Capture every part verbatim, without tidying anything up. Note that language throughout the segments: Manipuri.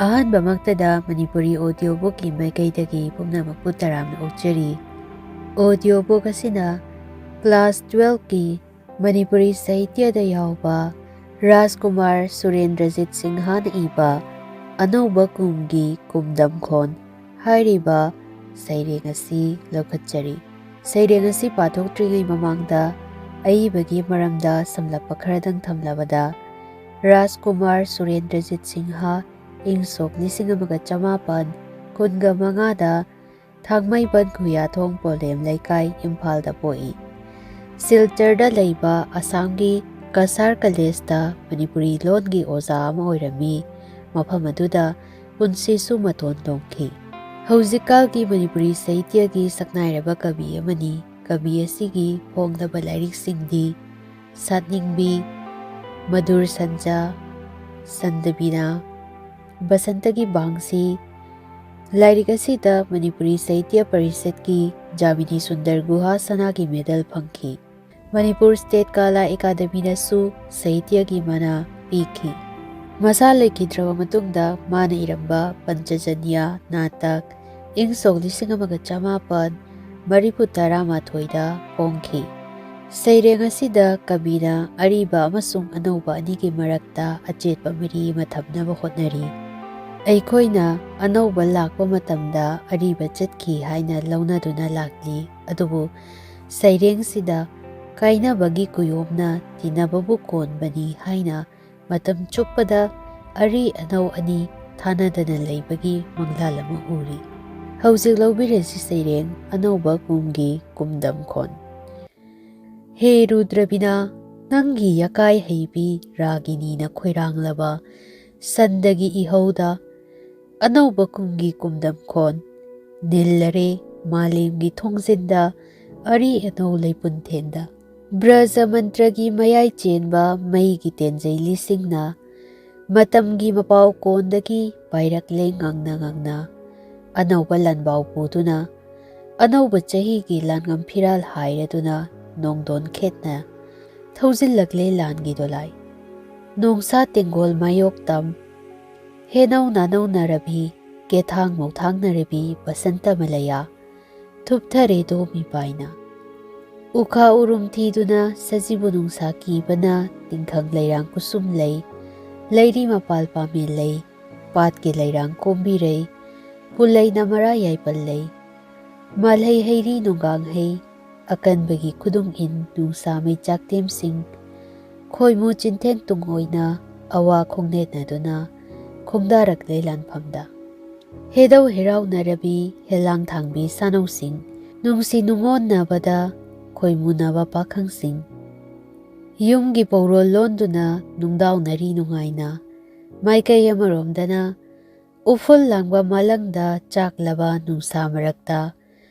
ꯑꯍꯥꯟꯕꯃꯛꯇꯗ ꯃꯅꯤꯄꯨꯔꯤ audiobookꯀꯤ ꯃꯥꯏꯀꯩꯗꯒꯤ ꯄꯨꯝꯅꯃꯛꯄꯨ ꯇꯔꯥꯝꯅ ꯑꯣꯛꯆꯔꯤ꯫ Audiobook ꯑꯁꯤꯅ class twelveꯀꯤ ꯃꯅꯤꯄꯨꯔꯤ ꯁꯥꯍꯤꯇ꯭ꯌꯗ ꯌꯥꯎꯕ ꯔꯥꯖꯀꯨꯃꯥꯔ ꯁꯨꯔꯦꯟꯗ꯭ꯔꯖꯤꯠ ꯁꯤꯡꯍꯅ ꯏꯕ ꯑꯅꯧꯕ ꯀꯨꯝꯒꯤ ꯀꯨꯝꯗꯝꯈꯣꯟ ꯍꯥꯏꯔꯤꯕ ꯁꯩꯔꯦꯡ ꯑꯁꯤ ꯂꯧꯈꯠꯆꯔꯤ꯫ ꯁꯩꯔꯦꯡ ꯑꯁꯤ ꯄꯥꯊꯣꯛꯇ꯭ꯔꯤꯉꯩ ꯃꯃꯥꯡꯗ ꯑꯏꯕꯒꯤ ꯃꯔꯝꯗ ꯁꯝꯂꯞꯄ ꯈꯔꯗꯪ ꯊꯝꯂꯕꯗ, ꯔꯥꯖꯀꯨꯃꯥꯔ ꯁꯨꯔꯦꯟꯗ꯭ꯔꯖꯤꯠ ꯁꯤꯡꯍ ꯏꯪ ꯁꯣꯛ ꯂꯤꯁꯤꯡ ꯑꯃꯒ ꯆꯃꯥꯄꯟ ꯀꯨꯟꯒ ꯃꯉꯥꯗ ꯊꯥꯡꯃꯩꯕꯟ ꯈꯨꯌꯥꯊꯣꯡ ꯄꯣꯂꯦꯝ ꯂꯩꯀꯥꯏ, ꯏꯝꯐꯥꯜꯗ ꯄꯣꯛꯏ꯫ ꯁꯤꯜꯆꯔꯗ ꯂꯩꯕ ꯑꯁꯥꯝꯒꯤ ꯀꯁꯥꯔ ꯀꯂꯦꯖꯇ ꯃꯅꯤꯄꯨꯔꯤ ꯂꯣꯟꯒꯤ ꯑꯣꯖꯥ ꯑꯃ ꯑꯣꯏꯔꯝꯃꯤ꯫ ꯃꯐꯝ ꯑꯗꯨꯗ ꯄꯨꯟꯁꯤꯁꯨ ꯃꯇꯣꯟ ꯇꯣꯡꯈꯤ꯫ ꯍꯧꯖꯤꯛꯀꯥꯜꯒꯤ ꯃꯅꯤꯄꯨꯔꯤ ꯁꯥꯍꯤꯇ꯭ꯌꯒꯤ ꯁꯛꯅꯥꯏꯔꯕ ꯀꯕꯤ ꯑꯃꯅꯤ꯫ ꯀꯕꯤ ꯑꯁꯤꯒꯤ ꯐꯣꯡꯂꯕ ꯂꯥꯏꯔꯤꯛꯁꯤꯡꯗꯤ ꯁꯥꯠꯅꯤꯡꯕꯤ, ꯃꯙꯨꯔ ꯁꯟꯖꯥ, ꯁꯟꯗꯕꯤꯅꯥ, ꯕꯁꯟꯇꯒꯤ ꯕꯥꯡꯁꯤ꯫ ꯂꯥꯏꯔꯤꯛ ꯑꯁꯤꯗ ꯃꯅꯤꯄꯨꯔꯤ ꯁꯥꯍꯤꯇ꯭ꯌ ꯄꯔꯤꯁꯠꯀꯤ ꯖꯥꯃꯤꯅꯤ ꯁꯨꯟꯗꯔ ꯒꯨꯍꯥ ꯁꯅꯥꯒꯤ ꯃꯦꯗꯜ ꯐꯪꯈꯤ꯫ ꯃꯅꯤꯄꯨꯔ ꯁ꯭ꯇꯦꯠ ꯀꯂꯥ ꯑꯦꯀꯥꯗꯃꯤꯅꯁꯨ ꯁꯥꯍꯤꯇ꯭ꯌꯒꯤ ꯃꯅꯥ ꯄꯤꯈꯤ꯫ ꯃꯁꯥ ꯂꯩꯈꯤꯗ꯭ꯔꯕ ꯃꯇꯨꯡꯗ ꯃꯥꯅ ꯏꯔꯝꯕ ꯄꯟꯆꯖꯟꯌ ꯅꯥꯇꯛ ꯏꯪ ꯁꯣꯛ ꯂꯤꯁꯤꯡ ꯑꯃꯒ ꯆꯃꯥꯄꯟ ꯃꯔꯤꯐꯨ ꯇꯔꯥꯃꯥꯊꯣꯏꯗ ꯐꯣꯡꯈꯤ꯫ ꯁꯩꯔꯦꯡ ꯑꯁꯤꯗ ꯀꯕꯤꯅ ꯑꯔꯤꯕ ꯑꯃꯁꯨꯡ ꯑꯅꯧꯕ ꯑꯅꯤꯒꯤ ꯃꯔꯛꯇ ꯑꯆꯦꯠꯄ ꯃꯔꯤ ꯑꯃ ꯊꯝꯅꯕ ꯍꯣꯠꯅꯔꯤ꯫ ꯑꯩꯈꯣꯏꯅ ꯑꯅꯧꯕ ꯂꯥꯛꯄ ꯃꯇꯝꯗ ꯑꯔꯤꯕ ꯆꯠꯈꯤ ꯍꯥꯏꯅ ꯂꯧꯅꯗꯨꯅ ꯂꯥꯛꯂꯤ, ꯑꯗꯨꯕꯨ ꯁꯩꯔꯦꯡꯁꯤꯗ ꯀꯥꯏꯅꯕꯒꯤ ꯀꯨꯌꯣꯝꯅ ꯇꯤꯟꯅꯕꯕꯨ ꯀꯣꯟꯕꯅꯤ ꯍꯥꯏꯅ ꯃꯇꯝ ꯆꯨꯞꯄꯗ ꯑꯔꯤ ꯑꯅꯧ ꯑꯅꯤ ꯊꯥꯅꯗꯅ ꯂꯩꯕꯒꯤ ꯃꯪꯂꯥꯜ ꯑꯃ ꯎꯔꯤ꯫ ꯍꯧꯖꯤꯛ ꯂꯧꯕꯤꯔꯁꯤ ꯁꯩꯔꯦꯡ ꯑꯅꯧꯕ ꯀꯨꯝꯒꯤ ꯀꯨꯝꯗꯝꯈꯣꯟ꯫ ꯍꯦ ꯔꯨꯗ꯭ꯔꯕꯤꯅꯥ, ꯅꯪꯒꯤ ꯌꯀꯥꯏ ꯍꯩꯕꯤ ꯔꯥꯒꯤꯅꯤꯅ ꯈꯣꯏꯔꯥꯡꯂꯕ ꯁꯟꯗꯒꯤ ꯏꯍꯧꯗ ꯑꯅꯧꯕ ꯀꯨꯝꯒꯤ ꯀꯨꯝꯗꯝꯈꯣꯟ ꯅꯤꯜꯂꯔꯦ ꯃꯥꯂꯦꯝꯒꯤ ꯊꯣꯡꯖꯤꯟꯗ, ꯑꯔꯤ ꯑꯅꯧ ꯂꯩꯄꯨꯟꯊꯦꯟꯗ꯫ ꯕ꯭ꯔꯖ ꯃꯟꯇ꯭ꯔꯒꯤ ꯃꯌꯥꯏ ꯆꯦꯟꯕ ꯃꯩꯒꯤ ꯇꯦꯟꯖꯩ ꯂꯤꯁꯤꯡꯅ ꯃꯇꯝꯒꯤ ꯃꯄꯥꯎ ꯀꯣꯟꯗꯒꯤ ꯄꯥꯏꯔꯛꯂꯦ ꯉꯪꯅ ꯉꯪꯅ꯫ ꯑꯅꯧꯕ ꯂꯥꯟꯕꯥꯎ ꯄꯨꯗꯨꯅ, ꯑꯅꯧꯕ ꯆꯍꯤꯒꯤ ꯂꯥꯟꯉꯝ ꯐꯤꯔꯥꯜ ꯍꯥꯏꯔꯗꯨꯅ ꯅꯣꯡꯗꯣꯟ ꯈꯦꯠꯅ ꯊꯧꯖꯤꯜꯂꯛꯂꯦ ꯂꯥꯟꯒꯤ ꯗꯣꯂꯥꯏ꯫ ꯅꯣꯡꯁꯥ ꯇꯦꯡꯒꯣꯜ ꯃꯥꯌꯣꯛꯇꯝ ꯍꯦꯅꯧ ꯅꯥꯅꯧ ꯅꯥꯔꯕꯤ, ꯀꯦꯊꯥꯡ ꯃꯧꯊꯥꯡ ꯅꯥꯔꯕꯤ ꯕꯁꯟꯇ ꯃꯂꯌꯥ, ꯊꯨꯞꯊꯔꯦꯗꯣ ꯃꯤꯄꯥꯏꯅ꯫ ꯎꯈꯥ ꯎꯔꯨꯝ ꯊꯤꯗꯨꯅ ꯁꯖꯤꯕꯨ ꯅꯨꯡꯁꯥ ꯀꯤꯕꯅ ꯇꯤꯡꯈꯪ ꯂꯩꯔꯥꯡ ꯀꯨꯁꯨꯝ ꯂꯩ, ꯂꯩꯔꯤ ꯃꯄꯥꯜ ꯄꯥꯝꯃꯦ ꯂꯩ, ꯄꯥꯠꯀꯤ ꯂꯩꯔꯥꯡ ꯀꯣꯝꯕꯤꯔꯩ, ꯄꯨꯜꯂꯩꯅ ꯃꯔꯥ ꯌꯥꯏꯄꯜ ꯂꯩ꯫ ꯃꯥꯜꯍꯩ ꯍꯩꯔꯤ ꯅꯣꯡꯒꯥꯡ ꯍꯩ, ꯑꯀꯟꯕꯒꯤ ꯈꯨꯗꯨꯝ ꯏꯟ ꯅꯨꯡꯁꯥ ꯃꯩ ꯆꯥꯛꯇꯦꯝꯁꯤꯡ, ꯈꯣꯏꯃꯨ ꯆꯤꯟꯊꯦꯡ ꯇꯨꯡ ꯑꯣꯏꯅ ꯑꯋꯥ ꯈꯣꯡꯅꯦꯠꯅꯗꯨꯅ ꯈꯣꯡꯗꯥꯔꯛꯂꯦ ꯂꯥꯟꯐꯝꯗ꯫ ꯍꯦꯗꯧ ꯍꯦꯔꯥꯎꯅꯔꯕꯤ ꯍꯦꯂꯥꯡ ꯊꯥꯡꯕꯤ ꯁꯥꯅꯧꯁꯤꯡ, ꯅꯨꯡꯁꯤ ꯅꯨꯡꯉꯣꯟꯅꯕꯗ ꯈꯣꯏꯃꯨꯅꯕ ꯄꯥꯈꯪꯁꯤꯡ, ꯌꯨꯝꯒꯤ ꯄꯧꯔꯣꯜ ꯂꯣꯟꯗꯨꯅ ꯅꯨꯡꯗꯥꯎꯅꯔꯤ ꯅꯨꯡꯉꯥꯏꯅ꯫ ꯃꯥꯏꯀꯩ ꯑꯃꯔꯣꯝꯗꯅ ꯎꯐꯨꯜ ꯂꯥꯡꯕ ꯃꯥꯂꯪꯗ ꯆꯥꯛꯂꯕ ꯅꯨꯡꯁꯥ ꯃꯔꯛꯇ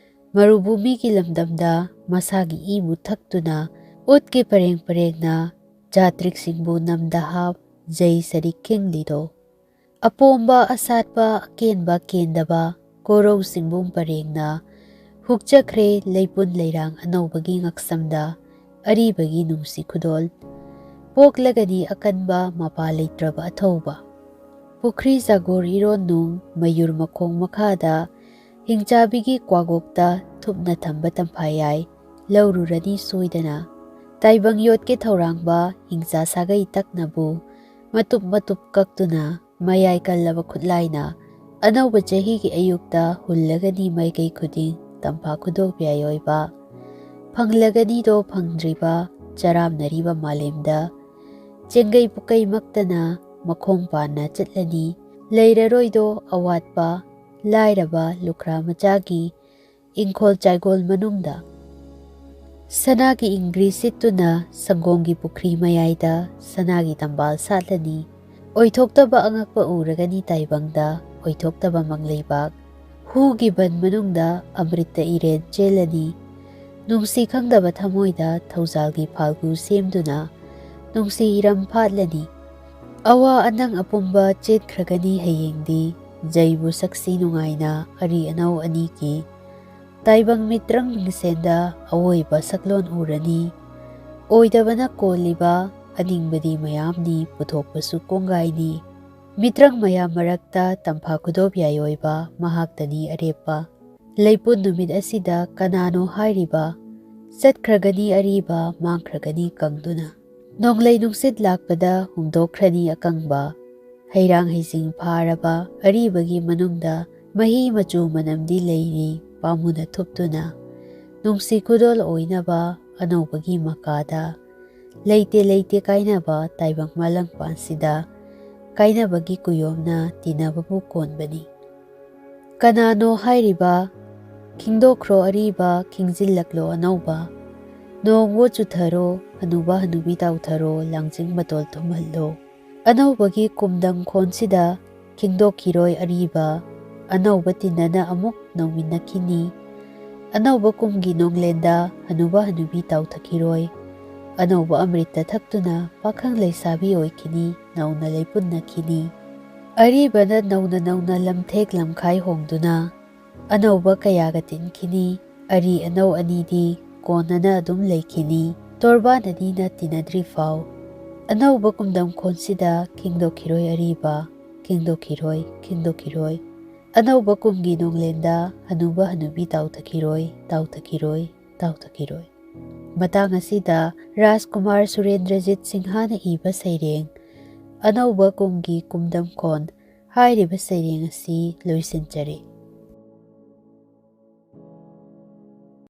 ꯃꯔꯨꯚꯨꯃꯤꯒꯤ ꯂꯝꯗꯝꯗ ꯃꯁꯥꯒꯤ ꯏ ꯃꯨꯊꯛꯇꯨꯅ ꯎꯠꯀꯤ ꯄꯔꯦꯡ ꯄꯔꯦꯡꯅ ꯖꯥꯇ꯭ꯔꯤꯛꯁꯤꯡꯕꯨ ꯅꯝꯗ ꯍꯥꯞ ꯖꯩ ꯁꯔꯤꯛ ꯈꯤꯡꯂꯤꯗꯣ꯫ ꯑꯄꯣꯝꯕ ꯑꯁꯥꯠꯄ ꯑꯀꯦꯟꯕ ꯀꯦꯟꯗꯕ ꯀꯣꯔꯧ ꯁꯤꯡꯕꯨꯝ ꯄꯔꯦꯡꯅ ꯍꯨꯛꯆꯈ꯭ꯔꯦ ꯂꯩꯄꯨꯟ ꯂꯩꯔꯥꯡ ꯑꯅꯧꯕꯒꯤ ꯉꯛꯁꯝꯗ ꯑꯔꯤꯕꯒꯤ ꯅꯨꯡꯁꯤ ꯈꯨꯗꯣꯜ꯫ ꯄꯣꯛꯂꯒꯅꯤ ꯑꯀꯟꯕ ꯃꯄꯥ ꯂꯩꯇ꯭ꯔꯕ ꯑꯊꯧꯕ꯫ ꯄꯨꯈ꯭ꯔꯤ ꯖꯥꯒꯣꯔ ꯏꯔꯣꯟ ꯅꯨꯡ ꯃꯌꯨꯔ ꯃꯈꯣꯡ ꯃꯈꯥꯗ ꯍꯤꯡꯆꯥꯕꯤꯒꯤ ꯀ꯭ꯋꯥꯒꯣꯛꯇ ꯊꯨꯞꯅ ꯊꯝꯕ ꯇꯝꯐꯥ ꯌꯥꯏ ꯂꯧꯔꯨꯔꯅꯤ ꯁꯣꯏꯗꯅ꯫ ꯇꯥꯏꯕꯪ ꯌꯣꯠꯀꯤ ꯊꯧꯔꯥꯡꯕ ꯍꯤꯡꯆꯥ ꯁꯥꯒꯩ ꯇꯛꯅꯕꯨ ꯃꯇꯨꯞ ꯃꯇꯨꯞ ꯀꯛꯇꯨꯅ ꯃꯌꯥꯏ ꯀꯜꯂꯕ ꯈꯨꯠꯂꯥꯏꯅ ꯑꯅꯧꯕ ꯆꯍꯤꯒꯤ ꯑꯌꯨꯛꯇ ꯍꯨꯜꯂꯒꯅꯤ ꯃꯥꯏꯀꯩ ꯈꯨꯗꯤꯡ ꯇꯝꯐꯥ ꯈꯨꯗꯣꯞ ꯌꯥꯏꯑꯣꯏꯕ꯫ ꯐꯪꯂꯒꯅꯤꯗꯣ ꯐꯪꯗ꯭ꯔꯤꯕ ꯆꯔꯥꯝꯅꯔꯤꯕ ꯃꯥꯂꯦꯝꯗ ꯆꯦꯡꯒꯩ ꯄꯨꯀꯩꯃꯛꯇꯅ ꯃꯈꯣꯡ ꯄꯥꯟꯅ ꯆꯠꯂꯅꯤ꯫ ꯂꯩꯔꯔꯣꯏꯗꯣ ꯑꯋꯥꯠꯄ ꯂꯥꯏꯔꯕ ꯂꯨꯈ꯭ꯔꯥ ꯃꯆꯥꯒꯤ ꯏꯪꯈꯣꯜ ꯆꯥꯏꯒꯣꯜ ꯃꯅꯨꯡꯗ꯫ ꯁꯅꯥꯒꯤ ꯏꯪꯒ꯭ꯔꯤ ꯁꯤꯠꯇꯨꯅ ꯁꯪꯒꯣꯝꯒꯤ ꯄꯨꯈ꯭ꯔꯤ ꯃꯌꯥꯏꯗ ꯁꯅꯥꯒꯤ ꯇꯝꯕꯥꯜ ꯁꯥꯠꯂꯅꯤ꯫ ꯑꯣꯏꯊꯣꯛꯇꯕ ꯑꯉꯛꯄ ꯎꯔꯒꯅꯤ ꯇꯥꯏꯕꯪꯗ ꯑꯣꯏꯊꯣꯛꯇꯕ ꯃꯪꯂꯩꯕꯥꯛ꯫ ꯍꯨꯒꯤ ꯕꯟ ꯃꯅꯨꯡꯗ ꯑꯃ꯭ꯔꯤꯠꯇ ꯏꯔꯦꯟ ꯆꯦꯜꯂꯅꯤ꯫ ꯅꯨꯡꯁꯤ ꯈꯪꯗꯕ ꯊꯃꯣꯏꯗ ꯊꯧꯖꯥꯜꯒꯤ ꯐꯥꯜꯒꯨ ꯁꯦꯝꯗꯨꯅ ꯅꯨꯡꯁꯤ ꯏꯔꯝ ꯐꯥꯠꯂꯅꯤ꯫ ꯑꯋꯥ ꯑꯅꯪ ꯑꯄꯨꯝꯕ ꯆꯦꯟꯈ꯭ꯔꯒꯅꯤ ꯍꯌꯦꯡꯗꯤ ꯖꯩꯕꯨ ꯁꯛꯁꯤ ꯅꯨꯡꯉꯥꯏꯅ ꯑꯔꯤ ꯑꯅꯧ ꯑꯅꯤꯒꯤ꯫ ꯇꯥꯏꯕꯪ ꯃꯤꯇ꯭ꯔꯪ ꯃꯤꯡꯁꯦꯟꯗ ꯑꯋꯣꯏꯕ ꯁꯛꯂꯣꯟ ꯎꯔꯅꯤ꯫ ꯑꯣꯏꯗꯕꯅ ꯀꯣꯜꯂꯤꯕ ꯑꯅꯤꯡꯕꯗꯤ ꯃꯌꯥꯝꯅꯤ ꯄꯨꯊꯣꯛꯄꯁꯨ ꯀꯣꯡꯒꯥꯏꯅꯤ꯫ ꯃꯤꯇ꯭ꯔꯪ ꯃꯌꯥꯝ ꯃꯔꯛꯇ ꯇꯝꯐꯥ ꯈꯨꯗꯣꯞ ꯌꯥꯏ ꯑꯣꯏꯕ ꯃꯍꯥꯛꯇꯅꯤ ꯑꯔꯦꯞꯄ꯫ ꯂꯩꯄꯨꯟ ꯅꯨꯃꯤꯠ ꯑꯁꯤꯗ ꯀꯅꯥꯅꯣ ꯍꯥꯏꯔꯤꯕ? ꯆꯠꯈ꯭ꯔꯒꯅꯤ ꯑꯔꯤꯕ, ꯃꯥꯡꯈ꯭ꯔꯒꯅꯤ ꯀꯪꯗꯨꯅ꯫ ꯅꯣꯡꯂꯩ ꯅꯨꯡꯁꯤꯠ ꯂꯥꯛꯄꯗ ꯍꯨꯝꯗꯣꯛꯈ꯭ꯔꯅꯤ ꯑꯀꯪꯕ꯫ ꯍꯩꯔꯥꯡ ꯍꯩꯁꯤꯡ ꯐꯥꯔꯕ ꯑꯔꯤꯕꯒꯤ ꯃꯅꯨꯡꯗ ꯃꯍꯤ ꯃꯆꯨ ꯃꯅꯝꯗꯤ ꯂꯩꯔꯤ ꯄꯥꯝꯃꯨꯅ ꯊꯨꯞꯇꯨꯅ꯫ ꯅꯨꯡꯁꯤ ꯈꯨꯗꯣꯜ ꯑꯣꯏꯅꯕ ꯑꯅꯧꯕꯒꯤ ꯃꯀꯥꯗ꯫ ꯂꯩꯇꯦ ꯂꯩꯇꯦ ꯀꯥꯏꯅꯕ ꯇꯥꯏꯕꯪ ꯃꯥꯂꯪ ꯄꯥꯟꯁꯤꯗ꯫ ꯀꯥꯏꯅꯕꯒꯤ ꯀꯨꯌꯣꯝꯅ ꯇꯤꯟꯅꯕꯕꯨ ꯀꯣꯟꯕꯅꯤ꯫ ꯀꯅꯥꯅꯣ ꯍꯥꯏꯔꯤꯕ? ꯈꯤꯡꯗꯣꯛꯈ꯭ꯔꯣ ꯑꯔꯤꯕ, ꯈꯤꯡꯖꯤꯜꯂꯛꯂꯣ ꯑꯅꯧꯕ꯫ ꯅꯣꯡꯕꯨ ꯆꯨꯊꯔꯣ, ꯍꯅꯨꯕ ꯍꯅꯨꯕꯤ ꯇꯥꯎꯊꯔꯣ, ꯂꯥꯡꯖꯤꯡ ꯃꯇꯣꯜ ꯊꯨꯝꯍꯜꯂꯣ꯫ ꯑꯅꯧꯕꯒꯤ ꯀꯨꯝꯗꯪ ꯈꯣꯟꯁꯤꯗ ꯈꯤꯡꯗꯣꯛꯈꯤꯔꯣꯏ ꯑꯔꯤꯕ꯫ ꯑꯅꯧꯕ ꯇꯤꯟꯅꯅ ꯑꯃꯨꯛ ꯅꯧꯃꯤꯟꯅꯈꯤꯅꯤ꯫ ꯑꯅꯧꯕ ꯀꯨꯝꯒꯤ ꯅꯣꯡꯂꯦꯟꯗ ꯍꯅꯨꯕ ꯍꯅꯨꯕꯤ ꯇꯥꯎꯊꯈꯤꯔꯣꯏ꯫ ꯑꯅꯧꯕ ꯑꯃ꯭ꯔꯤꯠꯇ ꯊꯛꯇꯨꯅ ꯄꯥꯈꯪ ꯂꯩꯁꯥꯕꯤ ꯑꯣꯏꯈꯤꯅꯤ, ꯅꯧꯅ ꯂꯩꯄꯨꯟꯅꯈꯤꯅꯤ꯫ ꯑꯔꯤꯕꯅ ꯅꯧꯅ ꯅꯧꯅ ꯂꯝꯊꯦꯛ ꯂꯝꯈꯥꯏ ꯍꯣꯡꯗꯨꯅ ꯑꯅꯧꯕ ꯀꯌꯥꯒ ꯇꯤꯟꯈꯤꯅꯤ꯫ ꯑꯔꯤ ꯑꯅꯧ ꯑꯅꯤꯗꯤ ꯀꯣꯟꯅꯅ ꯑꯗꯨꯝ ꯂꯩꯈꯤꯅꯤ꯫ ꯇꯣꯔꯕꯥꯟ ꯑꯅꯤꯅ ꯇꯤꯟꯅꯗ꯭ꯔꯤ ꯐꯥꯎ꯫ ꯑꯅꯧꯕ ꯀꯨꯝꯗꯝ ꯈꯣꯟꯁꯤꯗ ꯈꯤꯡꯗꯣꯛꯈꯤꯔꯣꯏ ꯑꯔꯤꯕ, ꯈꯤꯡꯗꯣꯛꯈꯤꯔꯣꯏ, ꯈꯤꯡꯗꯣꯛꯈꯤꯔꯣꯏ꯫ ꯑꯅꯧꯕ ꯀꯨꯝꯒꯤ ꯅꯣꯡꯂꯦꯟꯗ ꯍꯅꯨꯕ ꯍꯅꯨꯕꯤ ꯇꯥꯎꯊꯈꯤꯔꯣꯏ, ꯇꯥꯎꯊꯈꯤꯔꯣꯏ, ꯇꯥꯎꯊꯈꯤꯔꯣꯏ꯫ ꯃꯇꯥꯡ ꯑꯁꯤꯗ ꯔꯥꯖꯀꯨꯃꯥꯔ ꯁꯨꯔꯦꯟꯗ꯭ꯔꯖꯤꯠ ꯁꯤꯡꯍꯅ ꯏꯕ ꯁꯩꯔꯦꯡ ꯑꯅꯧꯕ ꯀꯨꯝꯒꯤ ꯀꯨꯝꯗꯝ ꯈꯣꯟ ꯍꯥꯏꯔꯤꯕ ꯁꯩꯔꯦꯡ ꯑꯁꯤ ꯂꯣꯏꯁꯤꯟꯖꯔꯦ꯫